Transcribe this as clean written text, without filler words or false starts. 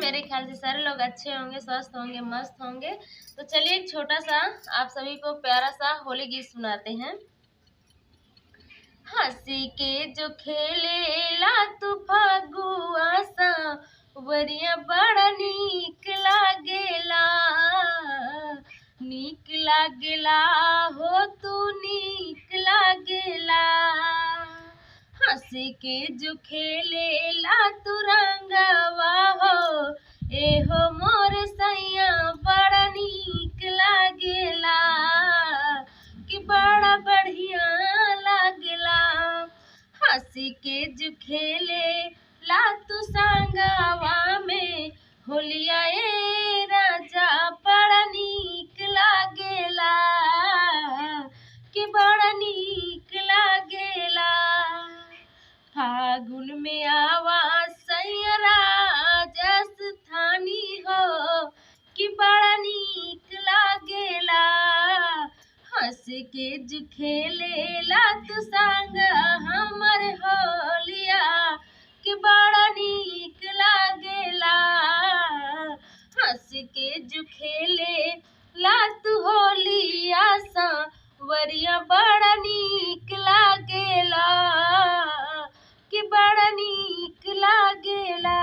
मेरे ख्याल से सारे लोग अच्छे होंगे, स्वस्थ होंगे, मस्त होंगे। तो चलिए एक छोटा सा आप सभी को प्यारा सा होली गीत सुनाते हैं। हंसी के जो खेलेला तू फगुआ सा वरिया बड़ा नीक लागेला, नीक लागेला हो तू नीक लागेला। हंसी के जो खेलेला तू रंगवा हो ए हो मोर सैया बड़ा नीक लागेला, कि बड़ा बढ़िया लागेला। हंसी के जो खेले ला तू संगवा में होलिया ए राजा बड़ा नीक लागेला, कि बड़ा नीक लागेला। फागुन में आवा सैया राजस्थानी हो, कि बड़ा नीक लागेला। हंस के जो खेलेला तू संग हमर होलिया, कि बड़ा नीक लागेला। हंस के जो खेले ला तू होलिया सा वरिया बड़ा नीक लागेला, कि बड़ा नीक लागेला।